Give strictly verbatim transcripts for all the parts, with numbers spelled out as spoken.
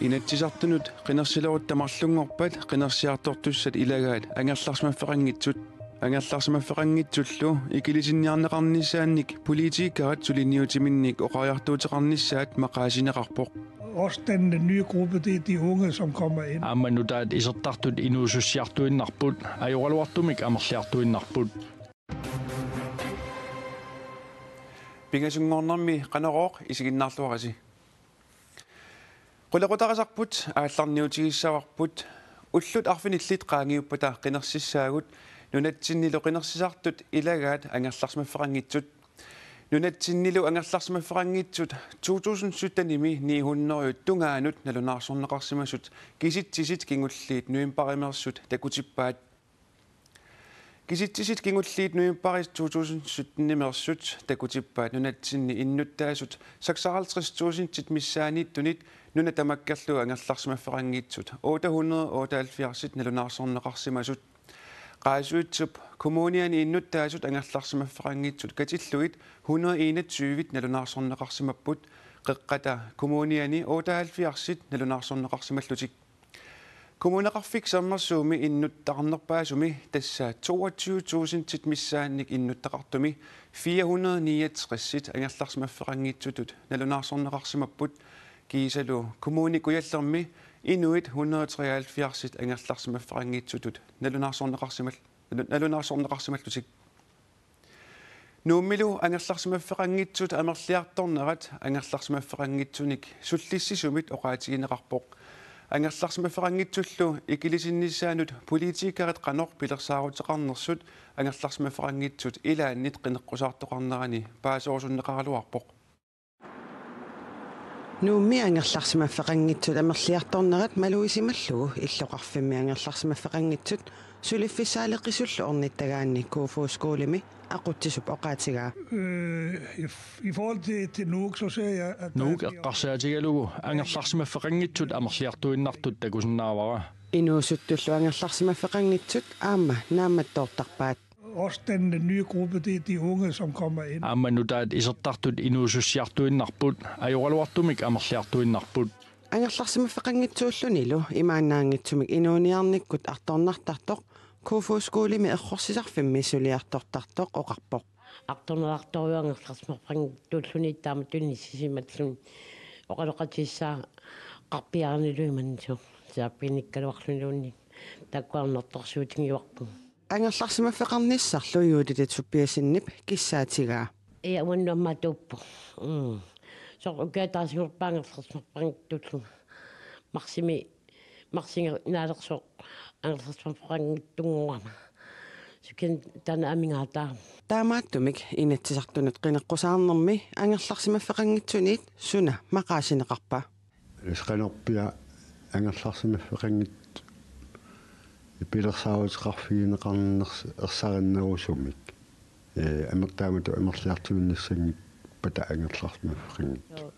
Inatsisartunut qinersilerutta marlunngorpat qinersiartortussat ilagaat angerlarsimaffeqanngitsut. Angerlarsimaffeqanngitsullu ikilisinniarneqarnissaannik politikerit suliniutiminnik oqariartuuteqarnissaat maqaasineqarpoq. Også den nye gruppe, det er de unge, som kommer ind. Aamma nutaat isertartut inuusussiartuinnarput, ajoraluartumik amerliartuinnarput. Pingasunngornermi Qanorooq isiginnaarluarisi. Qulequtarisarput aallarniutigissavarput. Ullut arfinillit qaangiuppata qinersissaagut nunatsinnilu qinersisartut ilagaat angerlarsimaffeqanngitsut. Nunatsinnilu angerlarsimaffeqanngitsut to tusind syttenimi ni hundrede tungaanut nalunaarsorneqarsimasut kisitsisit kingulliit novembarimeersut takutippaat. Kisitsisit kingulliit novembarip to tusind syttenimeersut takutippaat nunatsinni innuttaasut seksoghalvtreds tusindit missaanniittunit nunat tamakkerlugu angerlarsimaffeqanngitsut otte hundrede otteoghalvfjerds nalunaarsorneqarsimasut. Qaasuitsup Kommuniani innuttaasut angerlarsimaffeqanngitsut katillugit hundrede enogtyve nalunaarsorneqarsimapput, Qeqqata Kommuniani otteoghalvfjerds nalunaarsorneqarsimallutik. Kommuneqarfik Sermersuumi innuttaqarnerpaasumi, tassa toogtyve tusindit missaannik innuttaqartumi, fire hundrede niogtres angerlarsimaffeqanngitsutut nalunaarsorneqarsimapput, kiisalu Kommune Kujallermi inuit hundrede treoghalvfjerds angerlarsimaffeqanngitsutut nalunaarsorneqarsimal-, nalunaarsorneqarsimallutik. Nuummilu angerlarsimaffeqanngitsut amerliartornerat angerlarsimaffeqanngitsunik sullissisumit oqaatigineqarpoq. Angerlarsimaffeqanngitsullu ikilisinnissaanut politikerit qanoq pilersaaruteqarnersut angerlarsimaffeqanngitsut ilaannit qineqqusaartoqarnerani paaserusunneqaraluarpoq. Nuummi angerlarsimaffeqanngitsut amerliartornerat maluisimallugu illoqarfimmi angerlarsimaffeqanngitsut suliffissaaleqisullu ornittagaanni Kofoeds Skolemi aqutsisup oqaatigaa. Øh, i, i forhold til, til Nuuk, så ser jeg, at der Nuuk er eqqarsaatigalugu angerlarsimaffeqanngitsut amerliartuinnartut takusinnaavara. Inuusuttullu angerlarsimaffeqanngitsut aamma naammattoortarpaat. Også den nye gruppe, det er de unge, som kommer ind. Aamma nutaat isertartut inuusussiartuinnarput, ajoraluartumik amerliartuinnarput. Angerlarsimaffeqanngitsuullunilu imaannaanngitsumik inuuniarnikkut artornartartoq Kofoeds Skolemi errorsisarfimmi suliartortartoq oqarpoq. Artornartartoq angerlarsimaffeqanngitsuulluni taamatut inissisimalluni oqaloqatigissaaqarpiaranilu imannak saappiginnikkaluarluniluunniit taakku annertoorsuutigivarput. Angerlarsimaffeqarnissarlu Judith Tobiassenip kissaatigaa. Ja, uannut aamma atuuppoq. Mm. Soorlu ukiaq ataasinngorpat angerlarsimaffeqanngitsuullunga. Marsimi, marsinga naalersoq angerlarsimaffeqanngitsunngoorama. Sukkani taanna amigaataa. Taamaattumik Inatsisartunut qineqqusaarnermi angerlarsimaffeqanngitsuniit suna maqaasineqarpa? Isqanorpia angerlarsimaffeqanngitsut pilersaaruteqarfigineqarners-, ersarinnerusumik. Ee, amer-, taamatut amerliartuinnassanngippat angerlarsimaffeqanngitsut.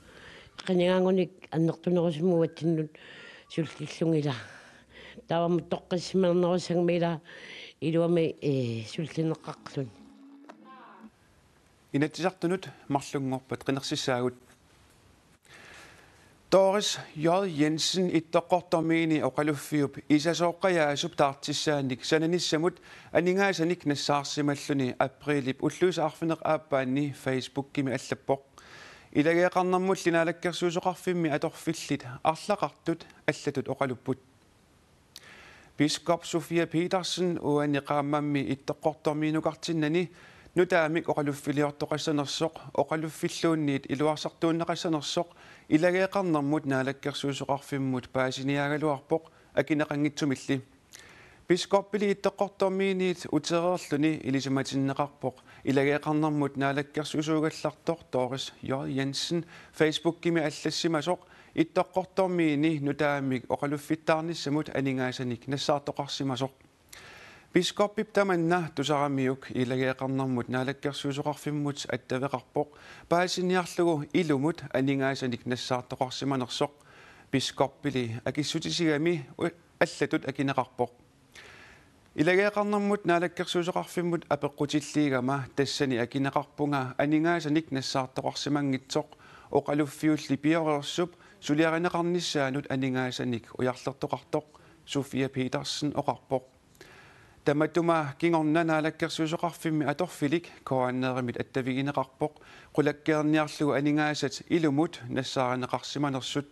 Qinigaangunik annertunerusumik uatsinnut sullillunga ilaa. Taavami toqqissisimanerussagamik ilaa iluamik, ee, sullinneqarluni. Inatsisartunut marlunngorpat qinersissaagut. Doris J. Jensen Ittoqqortoormiini oqaluffiup isasooqqajaasup taartissaannik sananissamut aningaasanik nassaarsimalluni apriilip ulluisa arfineq-aappaanni Facebookimi allappoq. Ilageeqarnermulli naalakkersuisoqarfimmi atorfillit arlaqartut allatut oqalupput. Biskop Sofia Petersen uani qaammammik Ittoqqortoormiinukartinnani nutaamik oqaluffiliortoqassanersoq, oqaluffilluunniit iluarsartuunneqassanersoq ilageeqarnermut naalakkersuisoqarfimmut paasiniaagaluarpoq akineqanngitsumilli. Biskoppili Ittoqqortoormiiniit utereerluni ilisimatinneqarpoq ilageeqarnermut naalakkersuisuugallartoq Doris J. Jensen Facebookimi allassimasoq Ittoqqortoormiini nutaamik oqaluffittaarnissamut aningaasanik nassaartoqarsimasoq. Biskoppip tamanna tusaramiuk ilageeqarnermut naalakkersuisoqarfimmut attaveqarpoq paasiniarlugu ilumut aningaasanik nassaartoqarsimanersoq. Biskoppili akissutisigami u-, allatut akineqarpoq. Ilageeqarnermut naalakkersuisoqarfimmut apeqqutilliigama tassani akineqarpunga aningaasanik nassaartoqarsimanngitsoq oqaluffiulli pioreersup suliarineqarnissaanut aningaasanik ujarlertoqartoq Sofia Petersen oqarpoq. Tamatuma kingorna naalakkersuisoqarfimmi atorfilik K N R-imit attavigineqarpoq qulakkeerniarlugu aningaasat ilumut nassaarineqarsimanersut.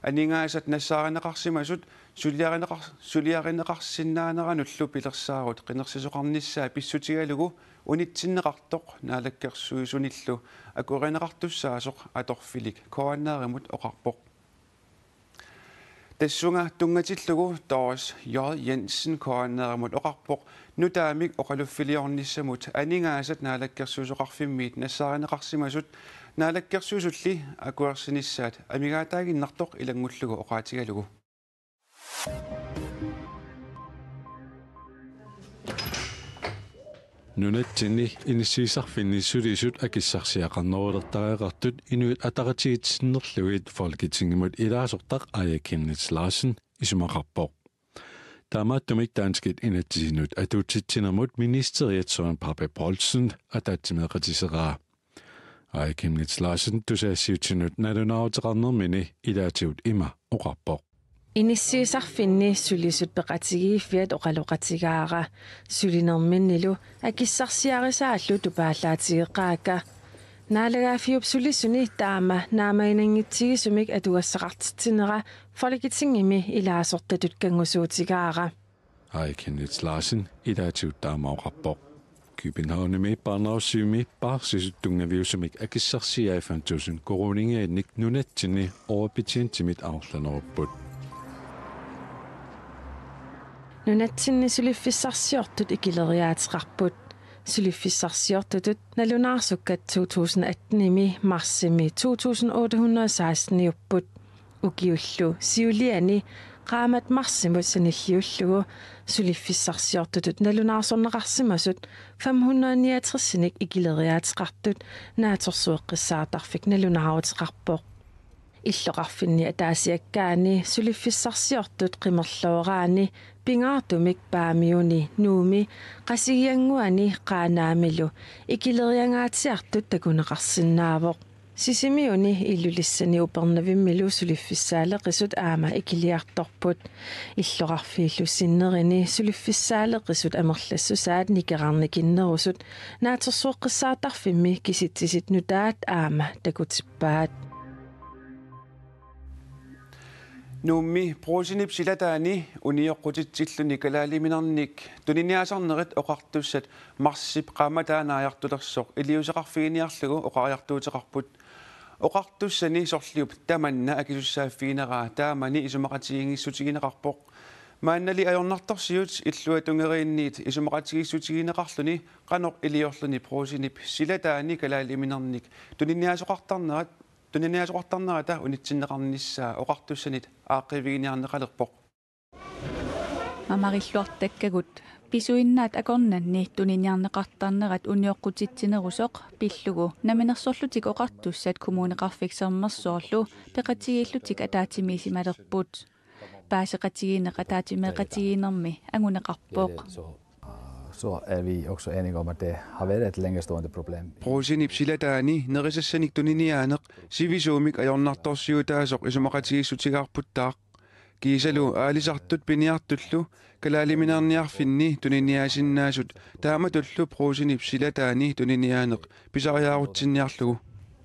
Aningaasat nassaarineqarsimasut suliarineqar-, suliarinneqarsinnaaneranullu pilersaarut qinersisoqarnissaa pissutigalugu unitsinneqartoq naalakkersuisunillu akuerineqartussaasoq atorfilik K N R-imut oqarpoq. Tassunga tunngatillugu Doris J. Jensen K N R-imut oqarpoq nutaamik oqaluffiliornissamut aningaasat naalakkersuisoqarfimmiit nassaarineqarsimasut naalakkersuisulli akuersinissaat amigaataaginnartoq ilanngullugu oqaatigalugu. Nunatsinni inissiisarfinni sulisut akissarsiaqarnerulertariaqartut Inuit Ataqatigiit sinnerlugit Folketingimut ilaasortaq Aaja Chemnitz Larsen isumaqarpoq. Taamaattumik danskit inatsisinut atuutsitsinermut ministeriat Søren Pape Poulsen ataatsimeeqatiseraa. Aaja Chemnitz Larsen tusagassiuutitigut nalunaaruteqarnermini ilaatigut ima oqarpoq. Inissiisarfinni sulisut peqatigiiffiat oqaloqatigaara. Sulinerminnilu akissarsiarisaallu tupaallaatigeqaakka. Naalagaaffiup sulisuni taama naammaginanngitsigisumik atugassaqartitsinera Folketingimi ilaasortatut kanngusuutigaara. Aaja Chemnitz Larsen ilaatigut taama oqarpoq. Københavnimi parnaarussiumi paarsisut tunngaviusumik akissarsiai fem tusind koruuninngaanniit nunatsinni overbetjentimit amerlanerupput. Nunatsinni suliffissarsiortut ikileriaateqarput. Suliffissarsiortutut nalunaarsukkat to tusind atten-imi marsimi to tusind otte hundrede seksten-iupput. Ukiullu siuliani qaammat marsimut sanilliullugu suliffissarsiortutut nalunaarsorneqarsimasut fem hundrede niogtres-inik ikileriaateqartut Naatsorsueqqissaartarfik nalunaaruteqarpoq. Illoqarfinni ataasiakkaani suliffissarsiortut qimerlooraanni pingaartumik Paamiuni, Nuummi, Qasigiannguani Qaanaamilu ikileriangaatsiartut takuneqarsinnaavoq. Sisimiuni, Ilulissani Upernavimmilu suliffissaaleqisut aamma ikiliartorput. Illoqarfiillu sinnerini suliffissaaleqisut amerlassusaat nikerarnikinnerusut Naatsorsueqqissaartarfimmi kisitsisit nutaat aamma takutippaat. Nuummi Brugsenip silataani unioqqutitsilluni kalaaliminernik tuniniaasarnerit oqartussat marsip qaammataa naajartulersoq iliuuseqarfiginiarlugu oqariartuuteqarput. Oqartussani sorliup tamanna akisussaaffigineraa taamani isumaqatigiinngissutigineqarpoq. Maannali ajornartorsiut illuatungeriinniit isumaqatigiissutigineqarluni qanoq iliorluni Brugsenip silataani kalaaliminernik tuniniaasoqartarnerat tuniniaasoqartarnerata unitsinneqarnissaa oqartussanit aaqqiiviginiarneqalerpoq. Mamarilluartakkagut pisuinnaat akornanni tuniniarneqartarnerat unioqqutitsinerusoq pillugu Namminersorlutik Oqartussat Kommuneqarfik Sermersoorlu peqatigiillutik ataatsimiisimalerput. Paaseqatigiinneq ataatsimeeqatigiinnermi anguneqarpoq. Så, så er vi også enige om, at det har været et længere stående problem. Brugsenip silataani nerisassanik tuniniaaneq sivisuumik ajornartorsiutaasoq isumaqatigiissutigaarputtaaq. Kiisalu aalisartut piniartullu kalaaliminerniarfinni tuniniaasinnaasut taamatullu Brugsenip silataani tuniniaaneq pisariaarutsinniarlugu.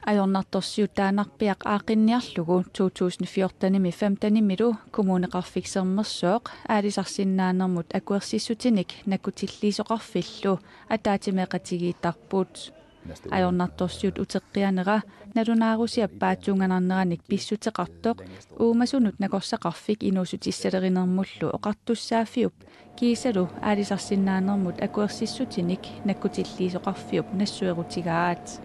Ajornartorsiutaanarpiaq aaqqinniarlugu to tusind fjorten-imi femten-imilu Kommuneqarfik Sermersooq aalisarsinnaanermut akuersissutinik nakkutilliisoqarfillu ataatsimeeqatigiittarput. Ajornartorsiut uteqqianera nalunaarusiap paatsuunganarneranik pissuteqartoq uumasunut nakorsaqarfik inuussutissalerinermullu oqartussaaffiup kiisalu aalisarsinnaanermut akuersissutinik nakkutilliisoqarfiup nassuerutigaat.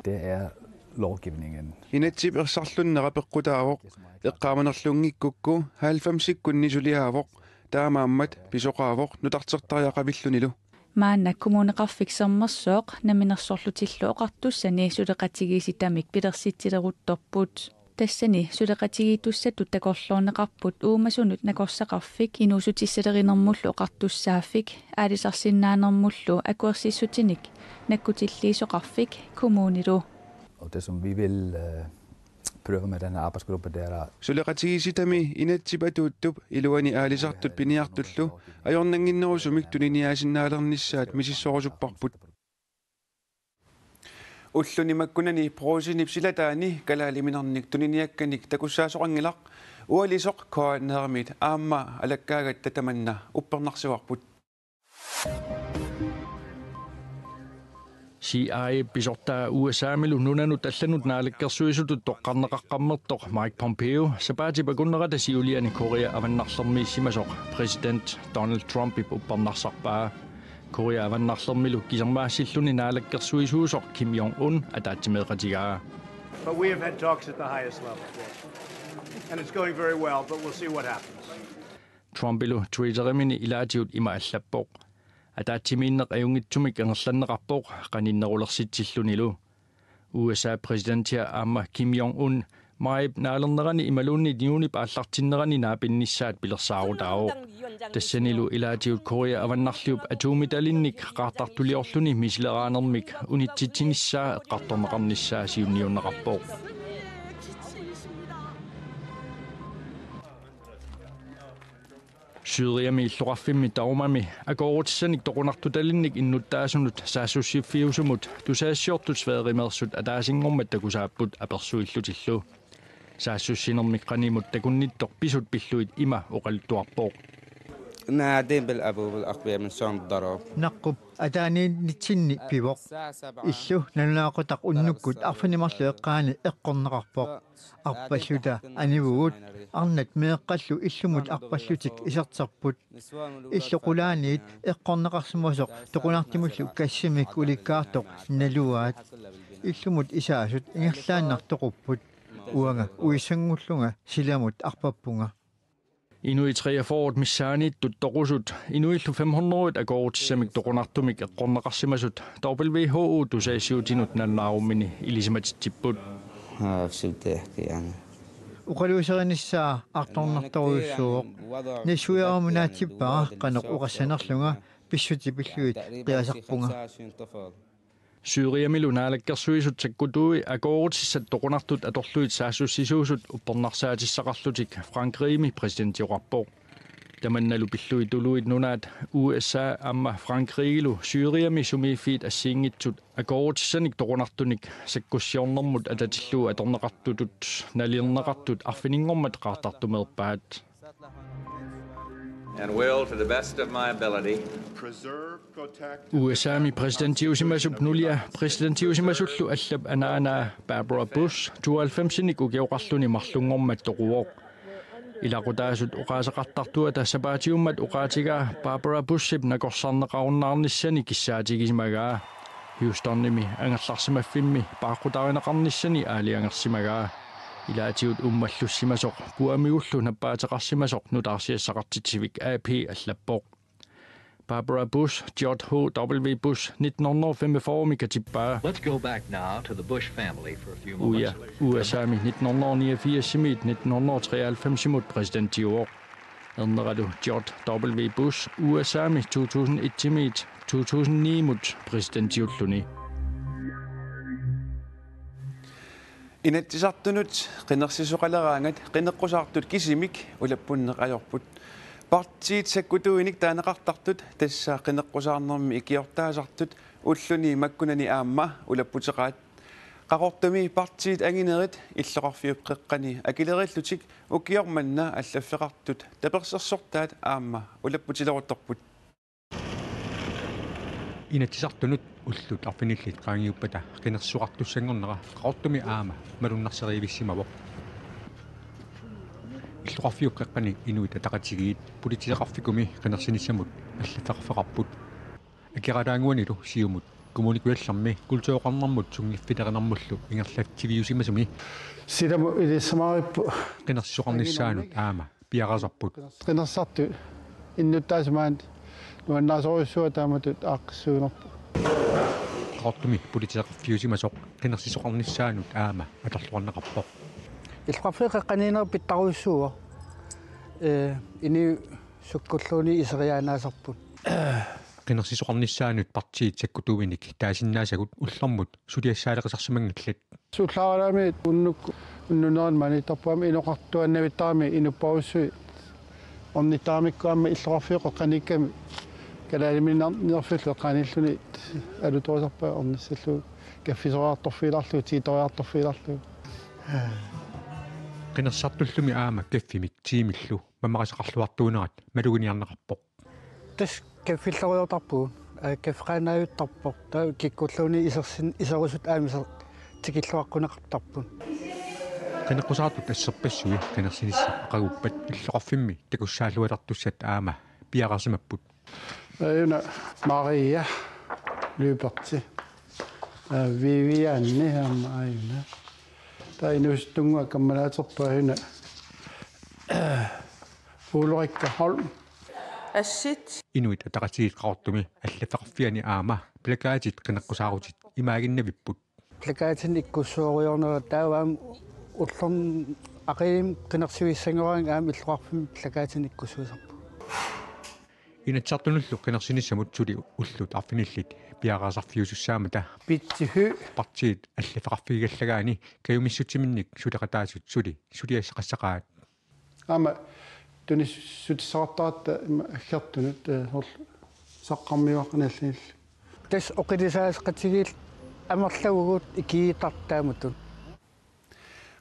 Det er lovgivningen. Inatsisip ersarlunnera peqqutaavoq, eqqaamanerlunngikkukku halvfemsikkunni suliaavoq, taamaammat pisoqaavoq nutartertariaqavillunilu. Maanna Kommuneqarfik Sermersooq Namminersorlutillu Oqartussani suleqatigiissitamik pilersitsileruttorput. Tassani suleqatigiittussatut takorloorneqarput uumasunut nakorsaqarfik inuussutissalerinermullu oqartussaaffik aalisarsinnaanermullu akuersissutinik nakkutilliisoqarfik kommunilu. Og det, som vi vil øh, prøve med den her arbejdsgruppe, det er at Suleqatigiissitami inatsisip atuuttup iluani aalisartut piniartullu ajornannginnerusumik tuniniaasinnaalernissaat misissorusupparput. Ulluni makkunani Brugsenip silataani kalaaliminernik tuniniakkanik takussaasoqanngilaq, ualisoq K N R-imit aamma alakkaagatta tamanna uppernarsivarput. C I A pisortaa U S A-milu nunanut allanut naalakkersuisutut toqqarneqaqqammertoq Mike Pompeo sapaatip akunnerata siuliani Korea Avannarlermiissimasoq præsident Donald Trumpip uppernarsarpaa. Korea Avannarlermilu kisermaassilluni naalakkersuisuusoq Kim Jong-un ataatsimeeqatigaa. But we have had talks at the highest level. And it's going very well, but we'll see what happens. Trumpilu Twitterimini ilaatigut ima allappoq: Ataatsimiinneq ajunngitsumik angerlanneqarpoq qaninnerulersitsillunilu. U S A præsidentia aamma Kim Jong-un maajip naalernerani imaluunniit juunip aallartinnerani naapinnissaat pilersaarutaavoq. Tassanilu ilaatigut Korea Avannarliup atuumitalinnik qaartartuliorluni misileraanermik unitsitsinissaa eqqartorneqarnissaa siunniunneqarpoq. Syriami illoqarfimmi Doumami akoorutissanik toqunartutalinnik innuttaasunut saassussiffiusumut tusagassiortut Sverigemeersut ataasinngormat takusaapput apersuillutillu. Saassussinermik qanimut takunnittoq pisut pillugit ima oqaluttuarpoq: Naadin bil abu bil aqbia min son daro. Naqqup ataaniinnitsinni pivoq. Illu nalunaaqutaq unnukkut arfineq-marluk eqqaani eqqorneqarpoq. Arpalluta anivugut, arnat meeqqallu illumut arpallutik iserterput. Illu qulaaniit eqqorneqarsimasoq toqunartumillu gassimik ulikkaartoq naluaat. Illumut isaasut ingerlaannaq toqupput. Uanga uisanngullunga silamut arpappunga. Inuit treogfyrre missaanniittut toqusut inuillu fem hundrede akoorutissamik toqunartumik eqqorneqarsimasut W H O tusagassiuutinut nalunaarummini ilisimatitsipput. Oqaluuserinissaa artornartorujussuuvoq. Nassuiaruminaatsippara qanoq oqassanerlunga, pissutsit pillugit qiasarpunga. Syriamilu naalakkersuisut sakkutuui akoorutissat toqunartut atorlugit saassussisuusut uppernarsaatissaqarlutik Frankrigimi præsidentioqarpoq. Tamannalu pillugit tuluit nunaat U S A aamma Frankrigilu Syriami sumiiffiit assigiinngitsut akoorutissanik toqunartunik sakkussiornermut atatillugu atorneqartutut nalilerneqartut arfininngormat qaartartumeerpaat. And will, to the best of my ability, U S A-mi præsidentiusimasup nulia præsidentiusimasullu allap anaanaa Barbara Bush tooghalvfemsinik ukioqarluni marlunngormat toquvoq. Ilaqutaasut oqaaseqartartuata sapaatiummat oqaatigaa Barbara Buship nakorsarneqarunnaarnissani kissaatigisimagaa. Houstonimi angerlarsimaffimmi paaqqutarineqarnissani aalajangersimagaa. Ilaatigut ummallussimasoq puamigullu nappaateqarsimasoq nutaarsiassaqartitsivik A P allappoq. Barbara Bush, George H W Bush, nitten hundrede og femogfyrre-mi katippaa. Let's go back now to the Bush family for a few moments. Uja, U S A-mi nitten hundrede og niogfirs-imiit nitten hundrede og treoghalvfems-imut præsidentiuvoq. Erneralu George W Bush, U S A-mi to tusind et-imiit to tusind ni-imut præsidentiulluni. Inatsisartunut qinersisoqaleraangat qineqqusaartut kisimik ulappunneq ajorput. Partiit sakkutuinik taaneqartartut tassa qineqqusaarnermi ikiortaasartut ulluni makkunani aamma ulapputeqaat. Qaqortumi partiit anginerit illoqarfiup qeqqani akilerillutik ukioq manna allaffeqartut tapersersortaat aamma ulapputileruttorput. Inatsisartunut ullut arfinillit qaangiuppata qinersisoqartussanngornera Qaqortumi aamma malunnarserivissimavoq. Illoqarfiup qeqqani Inuit Ataqatigiit politeeqarfikkumi qinersinissamut allaffeqarfeqarput. Akeralaannguanilu Siumut Kommune Kujallermi kultureqarnermut sunngiffilerinermullu ingerlatsiviusimasumi silamut ilissamaarippu qinersisoqarnissaanut aamma piareersarput. Qinersisartut innuttaasut maani nuannaasorujussuuaat taamatut aaqqissuunerput. Qaqortumi politeeqarfiusimasoq qinersisoqarnissaanut aamma atorluarneqarpoq. Illoqarfiup qeqqaniinerup pittarujussuuvoq. Ee, inuit sukkulluunniit iseriaannaasarput. Qinersisoqarnissaanut partiit sakkutuuinik taasinnaasagut ullormut suliassaaleqisarsimanngillat. Sullaaralaami unnuk unnuneranut maaniittarput aamma inoqartuaannavittarami inuppassuit ornittaramikku aamma illoqarfiup qeqqaniikkami kalaaliminerfillu eqqaaniilluni alutorisarpaat ornissallugu kaffisoriartorfigilarlugu, tiitoriartorfigilarlugu. Qinersisartullumi aamma kaffimik tiimillu mamarisaqarluartuunerat maluginiarneqarpoq. Tassa kaffilloriartorpugut, aa, kaffeqaannaavittarpoq, taava kikkulluunniit isersin-, iserusut aamma iser-, tikilluaqquneqartarput. Qineqqusaartut asserpassui qinersinissaq aqaguppat illoqarfimmi takussaallualertussat aamma piareersimapput. Aajuna Maria Lyberth. Aa, Vivianne aamma aajuna. Taava inuusuttunnguaq kammalaaterput aajuna Ulrikka Holm. Assit. Inuit Ataqatigiit Qaqortumi allaffeqarfiani aamma plakatit qineqqusaarutit imaaginnavipput. Plakatinik ikkussuorujoornerat taava aamma ullormut aqilimut qinersivissanngoraangat aamma illoqarfimmi plakatinik ikkussuisarpugut. Inatsisartunullu qinersinissamut suli ullut arfinillit piareersarfiusussaammata Pitsi Høegh. Partiit allaffeqarfigigallagaanni kajumissutsiminnik suleqataasut suli suliassaqassaqaat. Aamma tunissutissaqartaratta ima aggertunut, ee, soorlu saqqarmiuaqqanillugillu. Tassa oqilisaaseqatigiillu amerlavugut ikiuuttartut taamatut.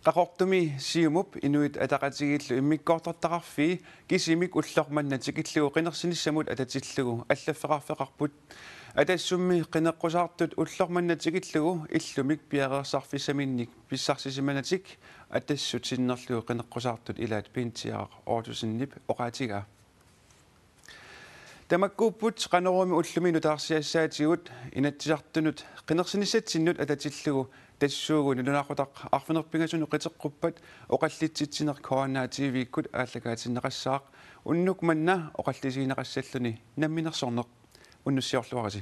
Qaqortumi Siumup Inuit Ataqatigiillu immikkoortortaqarfii kisimik ullormanna tikillugu qinersinissamut atatillugu allaffeqarfeqarput. Atassummi qineqqusaartut ullormanna tikillugu illumik piareersarfissaminnik pissarsisimanatik Atassut sinnerlugu qineqqusaartut ilaat Pintiaq Ottosenip oqaatigaa. Tamakkuupput Qanoruumi ullumi nutaarsiassaatigut. Inatsisartunut qinersinissatsinnut atatillugu tassuugu nalunaaqutaq arfineq-pingasunut qiteqquppat oqallitsitsineq K N R T V-kkut aallakaatinneqassaaq. Unnuk manna oqallisigineqassalluni namminersorneq. Unnussiorluarisi.